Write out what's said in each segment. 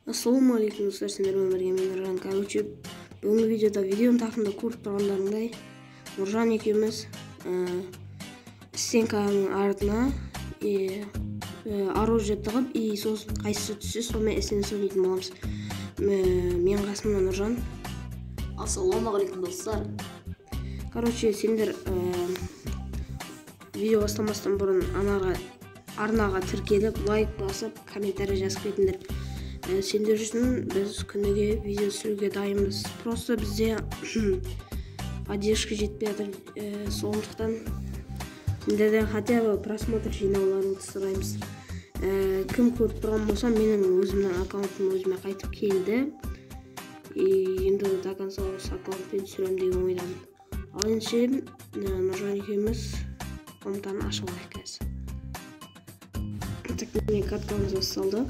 Ассалаумағалейкум достар, сендермен бірге мен Нұржан. Короче, бүгінгі видеода видеоның тақырыбында көріп тұрғандарыңдай, Нұржан екеуміз стенканың артына оружие тығып, и сосын қайсысы түссе сонымен СНС ойнайтын боламыз. Мен қасымда Нұржан. Ассалаумағалейкум достар. Короче, сендер видео бастамастан бұрын арнаға тіркеліп, лайк басып, комментарий жазып кетіңдер. Сендер үшін біз күніге видео түсіруге дайынбыз. Просто бізде поддержка жетпей жатыр. Сондықтан сендерден хотя бы просмотр жинауларыңды сұраймыз. Кім көріп тұрған болса, менің өзімнің аккаунтым өзіме қайтып келді. И енді до конца осы аккаунтпен түсіремін деген ойдамын. Ал ендеше Нұржан екеуміз комнатаны ашып алайық қазір. Так, міне каткамыз басталды.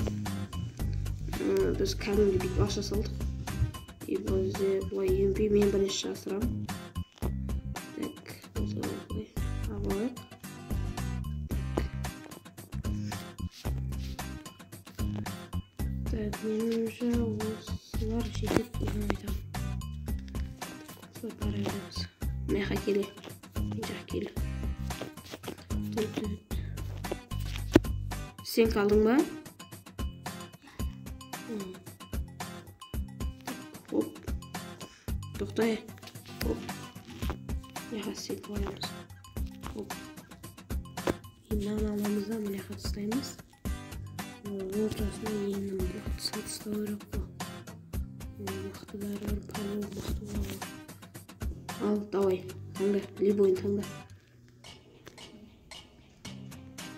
Біз кәдімгідей бүйтіп аша салдық. И бізде былай МП мен бірінші жасырамын. Так, осылай былай алып алайық. Так, менің ойымша осылар жетеді деген ойдамын. Осылай бара береміз. Мына жаққа келе. Мына жаққа келе. Сен қалдың ба? Оп. Тоқтай. Оп. Мына жаққа стенка қоямыз. Оп. Мынаны аламыз да мына жаққа тастаймыз. Ортасына енді мықты тастау керек қой. Мықты бәрібір палау мықты болады. Ал, давай, таңда, любойын таңда.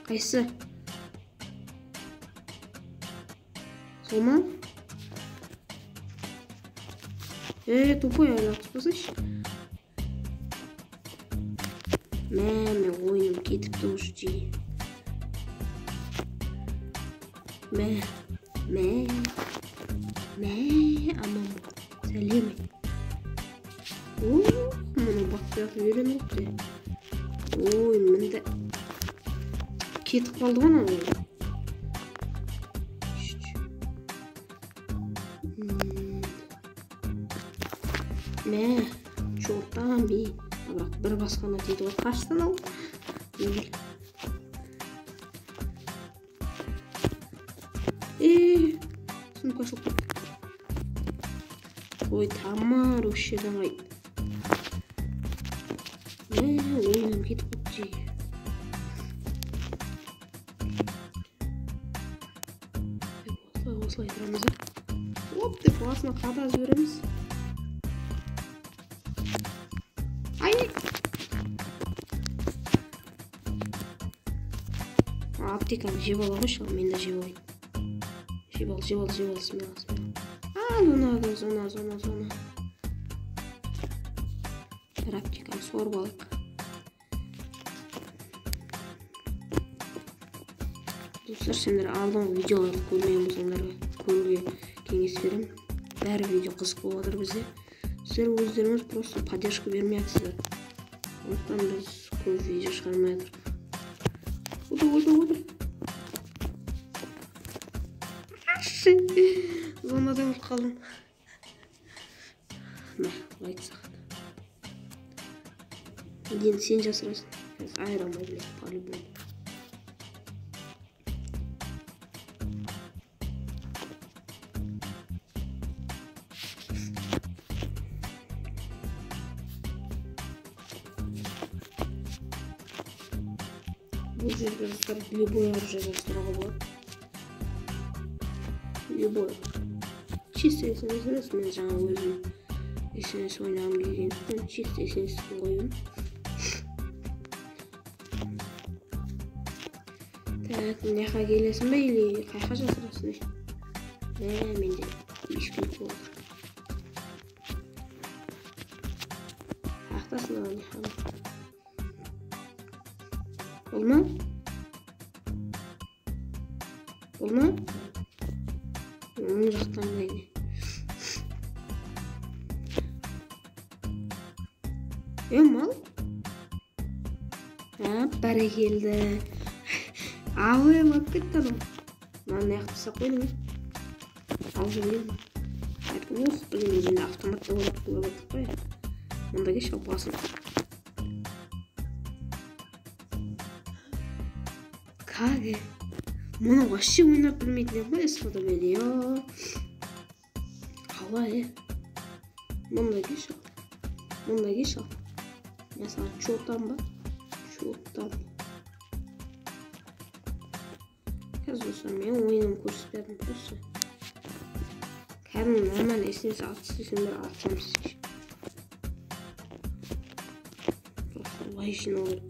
Қайсысы? Сол ма? Тупой, әлі атыспасайшы. Мә, мен ойыным кетіпті уже жиі. Мә, мә, мә, аман бол. Сәлем. О, мұны батпай ақ үйреніп алыпты. Ой, мында кетіп қалды ғой анау. Мә, чортан би. Бірақ бір басқана тиді ғой. Қашсын ал. Сумка ашылып кетті. Ой, Тамар осы жерден қайт. Мә, ойыным кетіп қалыпты жиі. Осылай тұрамыз да. Оп деп басына қадап жібереміз. Ай! Аптеканы жеп ала қойшы, ал мен де жеп алайын. Жеп ал, жеп ал, жеп ал, смело, смело. А, зона, зона, зона, зона. Бір аптеканы сорып алайық. Достар, сендер алдыңғы видеоларды көрмеген болсаңдар, көруге кеңес беремін. Бәрі видео қызық болып жатыр бізде. Сіздер өздеріңіз просто поддержка бермей жатсыздар. Сондықтан біз көп видео шығармай жатырмыз. Отыр, отыр, отыр. Зонадан өліп қалдым. Мә, лайк сақат. Енді сен жасырасың. Қазір айыра алмай біледі, по-любому. Бұл жерде достар любой оружие жасыруға болады. Любой. Чисто СНС емес, мен жаңа өзім СНС ойнағым келгендіктен чисто СНС қойдым. Так, мына жаққа келесің бе или қай жаққа жасырасың? Мә, менде ешкім жоқ. Ақтасын ана жаққа. Болды ма? Болды ма? Оң жақтан қайда? Мал? Бәрекелді. Абай алып кетті анау. Мынаны аяқ тастап қойдым. Алып жіберейін. Ух, блин, енді автоматты ойлап қойып қой. Мұнда кеш ал басын. Каге. Мұны вообще ойнап білмейтін едім ғой СВД мен. Йо. Қалай, Мұнда кеш ал. Мұнда кеш ал. Мен саған чотам ба? Чотам. Қазір достар, мен ойыным көрсетпедім просто. Кәдімгі нормально есіңізде атыс десеңдер атсам сізге. Просто лай жинау керек.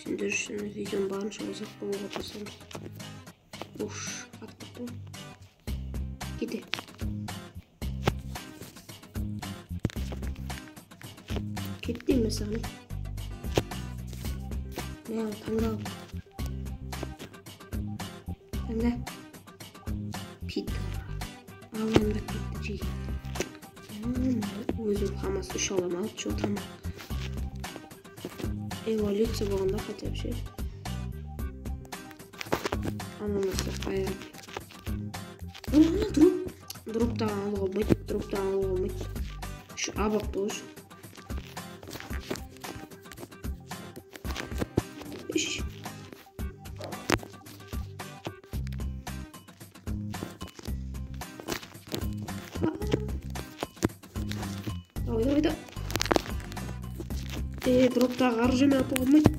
Сендер үшін видеоны барынша ұзақ қылуға тырысамыз. Уш, аттық қой. Кете. Кет деймін саған. Мә, таңда ал. Таңда. Питер. Алайым да кетті жей. Өзім қамас үш аламын, алып чё там. Эволюция болғанда хотя бы ше. Ананасы айырып. Ана дроп. Дроптан алуға болмайды, дроптан алуға болмайды. Үш абақ тоже. Үш. Давай, давай, давай. Дроптағы оружиемен атуға болмайды.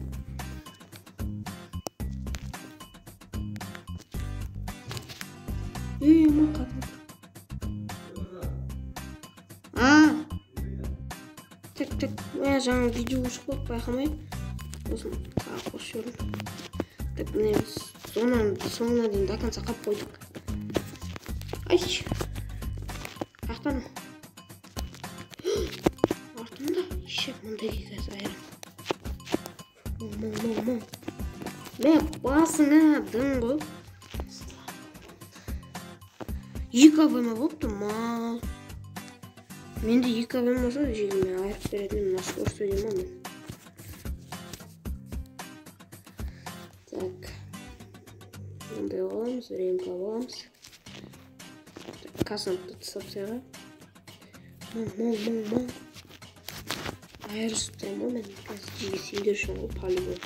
Ма қатып отыр. Так, так, жаңа видео өшіп қалды, байқамай. Сосын тағы қосып жібердім. Так, міне біз соңына дейін до конца қап қойдық. Ай! Қаяқтан? Артымда ешек мындай қазір айырам. Мың. Мә, басыңа дың ғой. 2 АВМ болыпты, мал. Менде 2 АВМ болса, жегім мен айырып беретін едім, мына скорость деймін ғой мен. Так. Мындай аламыз, ремка аламыз. Так, кассаны тастап тастайық. Мың. Айырысып тастаймын ғой мен. Қазір жеге сендер үшін ғой, по-любому.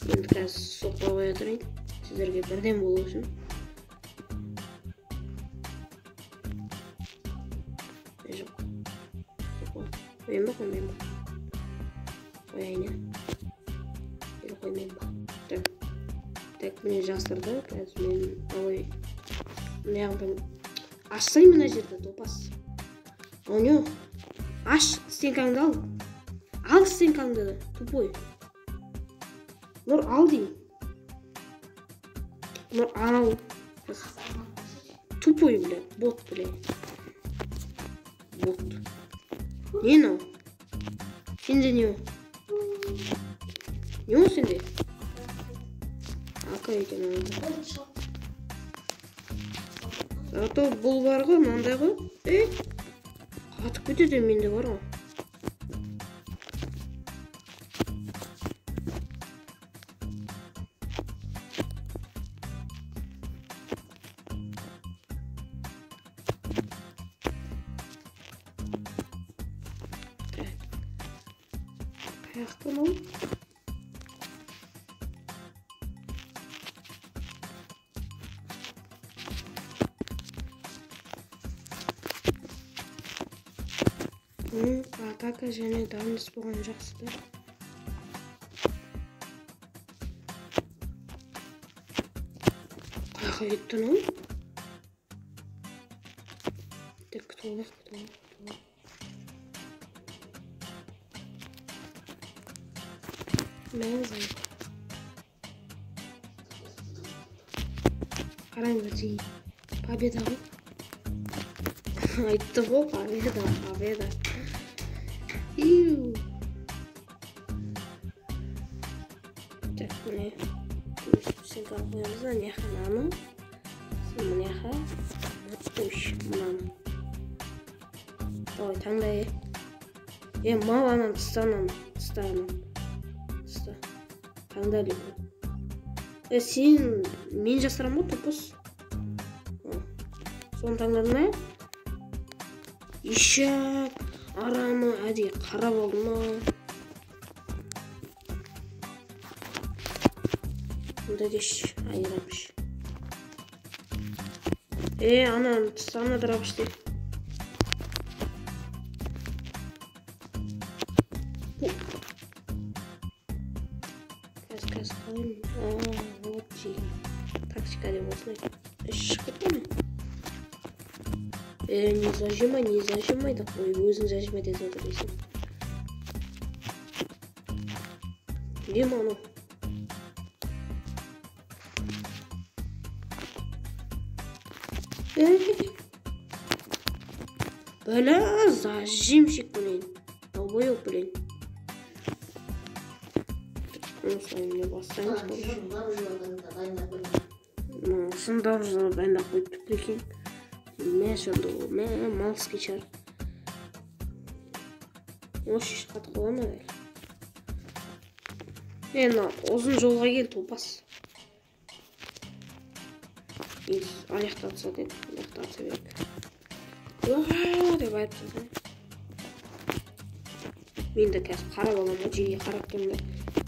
Енді қазір соқпай қоя тұрайын. Сіздерге бірден болу үшін. Жоқ. Қояйын ба, қоймайын ба? Қояйын, иә? Или қоймайын ба? Так. Так, міне жасырды. Қазір мен ой, мына ашсай мына жерді, топас. Оне. Аш, стенкаңды ал. Ал стенкаңды, тупой. Нұр, ал деймін. Нұр, ал. Тупой, бля, бот, бля. Бот. Не мынау? Сенде не ол? Не ол сенде? Ака екен ол. Зато бұл бар ғой, мынандай ғой. Қатып кетеді менде бар ғой. Қаяқтан ол? Атака және дальность болған жақсы да. Қаяққа кетті ол? Так, күтіп алайық, күтіп алайық, күтіп алайық. Мәзі. Қараңдар, жиі. Победа ғой. Айтты ғой, победа, победа. Иу. Так, міне. Сенка қоямыз да, мына жаққа мынаны. Мына жаққа үш мынаны. Давай, таңдай. Мал анан тыста, анан тыста, анан тыста. Таңда либо. Сен мен жасырамын ғой, топас. Соны таңдадың ба? Ешек арамы әдейі қарап алдым ма? Мұнда кеш айырамыш. Анан тыста, ана дырап іште. Қазір қалай? Вот жеген. Тактика деп осылай. Шығып кетті ме? Не зажимай, не зажимай деп қой, өзің зажимай деп отыр дейсің. Не мынау? Бля, зажимщик, блин. Долбоёб, блин. Осылай міне бастаймыз. Осында дайындап қойыпты, прикинь. Мә, сонда ол, мә, малский шығар. Осы қатып қола ма әлі? Мына ұзын жолға кел, топас. Аяқта атса деді, аяқта атса берік. Деп айтып жатыр. Мен де қазір қарап аламын, жиі қарап тұрмын да.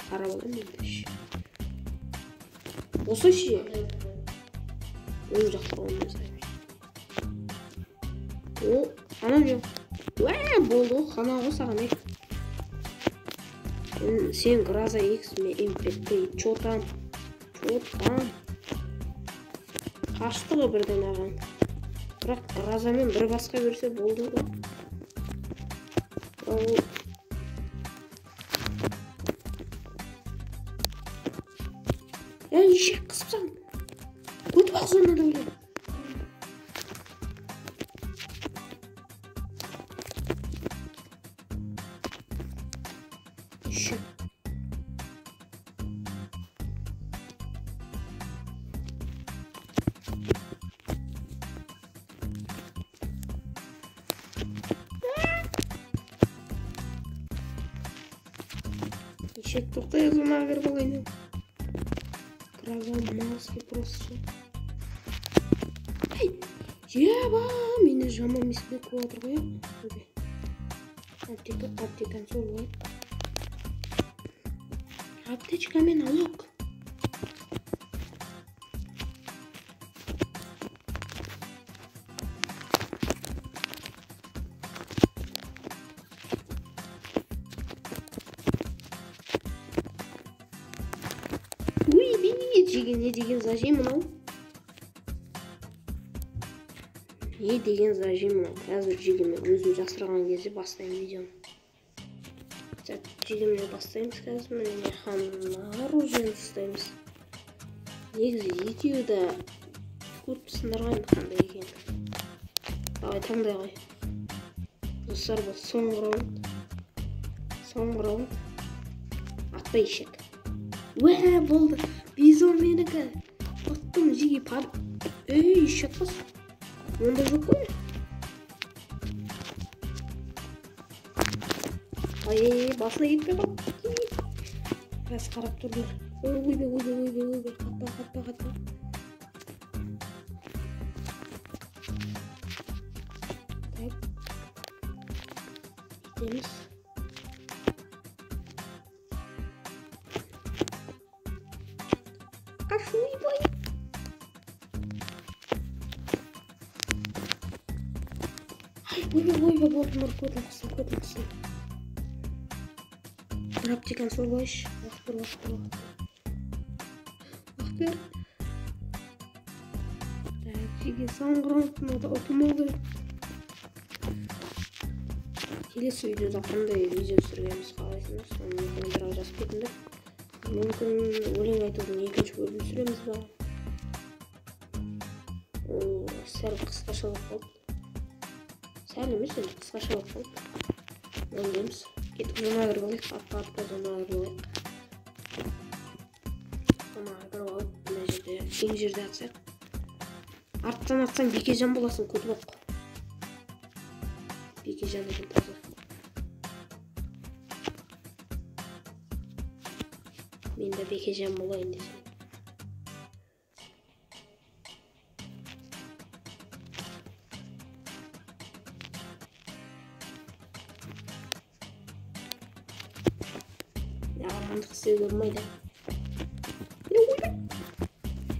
Қарап аламын енді ше. Осы ше. Оң жақта қоймыз. О, анау не? Уә, болды ғой, қана ғой саған, ей. Сен Гроза X, мен МП3, чё там? Чё там? Қашты ғой бірден ағаң. Бірақ Грозамен бір басқа берсе болды ғой. Ол ешек қысып саған. Көтіп ақ зонада өледі. Ешек. Ешек тоқтай, зонаға кіріп алайын. Гроза маски просто. Ай, еба, мені жаман мискілік қуып отыр ғой. Аптека, аптеканы сорып алайық. Аптечкамен алайық. Жеген не деген зажим мынау? Не деген зажим мынау? Қазір жегенмен өзім жасырған кезде бастаймын видеоны. Жегенмен бастаймыз қазір. Міне хан оружиені ұстаймыз. Негізі екеуі де көріп тұрсыңдар ғой енді қандай екенін. Давай таңдай ғой. Достар, бұл соңғы раунд. Соңғы раунд. Атпа ешек. Уә, болды. Бизон менікі. Ұттым, жеге пар. Ей, еш атпас. Онда жоқ қой. Ай, басына кетпей қалды. Біраз қарап тұрдым. Ойбай, ойбай, ойбай, ойбай. Қатпа, қатпа, қатпа. Так. Кетеміз. Ойбай. Ойбай, ойбай, болды, нұр, көтін қысым, көтін қысым. Бір аптеканы сорып алайыншы. Уақыт бер, уақыт бер, уақыт бер. Уақыт бер. Так, жеге соңғы раунд, мынада ұтылмау керек. Келесі видеода қандай видео түсіргенімізді қалайсыңдар, соны комментарийға жазып кетіңдер. Мүмкін өлең айтудың екінші бөлімін түсіреміз ба? Ол сәл қысқаша болып қалды. Сәл емес, енді қысқаша болып қалды. Өңдейміз. Кеттік, зонаға кіріп алайық. Атқа атқа зонаға кіріп алайық. Зонаға кіріп алып, мына жерде, кең жерде атсақ. Арттан атсаң бекежан боласың, көтібақ. Бекежан деген таза. Мен де Бекежан болайын десем. Армандық істеуге болмайды.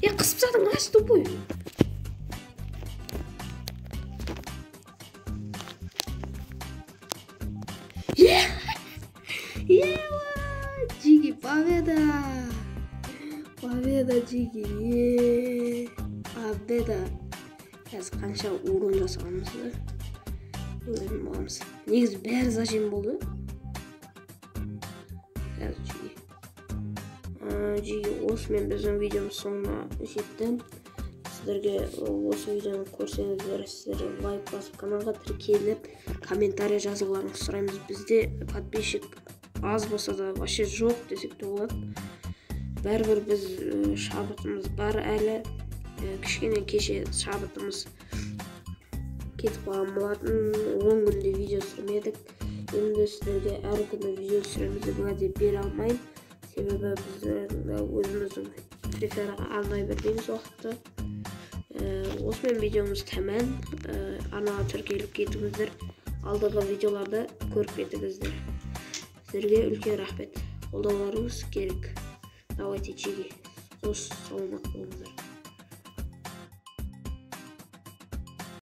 Е, қысып тастадың, аш, тупой. Е, Джиги, победа! Победа, Джиги! Е, победа! Қазір қанша урон жасағанымызды көретін боламыз. Негізі бәрі зажим болды. Қазір Джиги. Джиги, осымен біздің видеомыз соңына жетті. Сіздерге осы видеоны көрсеңіздер, сіздер лайк басып, каналға тіркеліп, комментарий жазуларыңызды сұраймыз. Бізде подписчик аз болса да, вообще жоқ десек те болады. Бәрібір біз шабытымыз бар әлі. Кішкене кеше шабытымыз кетіп қалған болатын. 10 күнде видео түсірмедік. Енді сіздерге әр күні видео түсіреміз деп уәде бере алмаймын. Себебі біздің өзіміздің Free Fire'ға арнай бермейміз уақытты. Осымен видеомыз тәмам. Арнаға тіркеліп кетіңіздер. Алдыңғы видеоларды көріп кетіңіздер. Сіздерге үлкен рахмет. Қолдауларыңыз керек. Давайте, Джиги. Қош, саламат болыңыздар.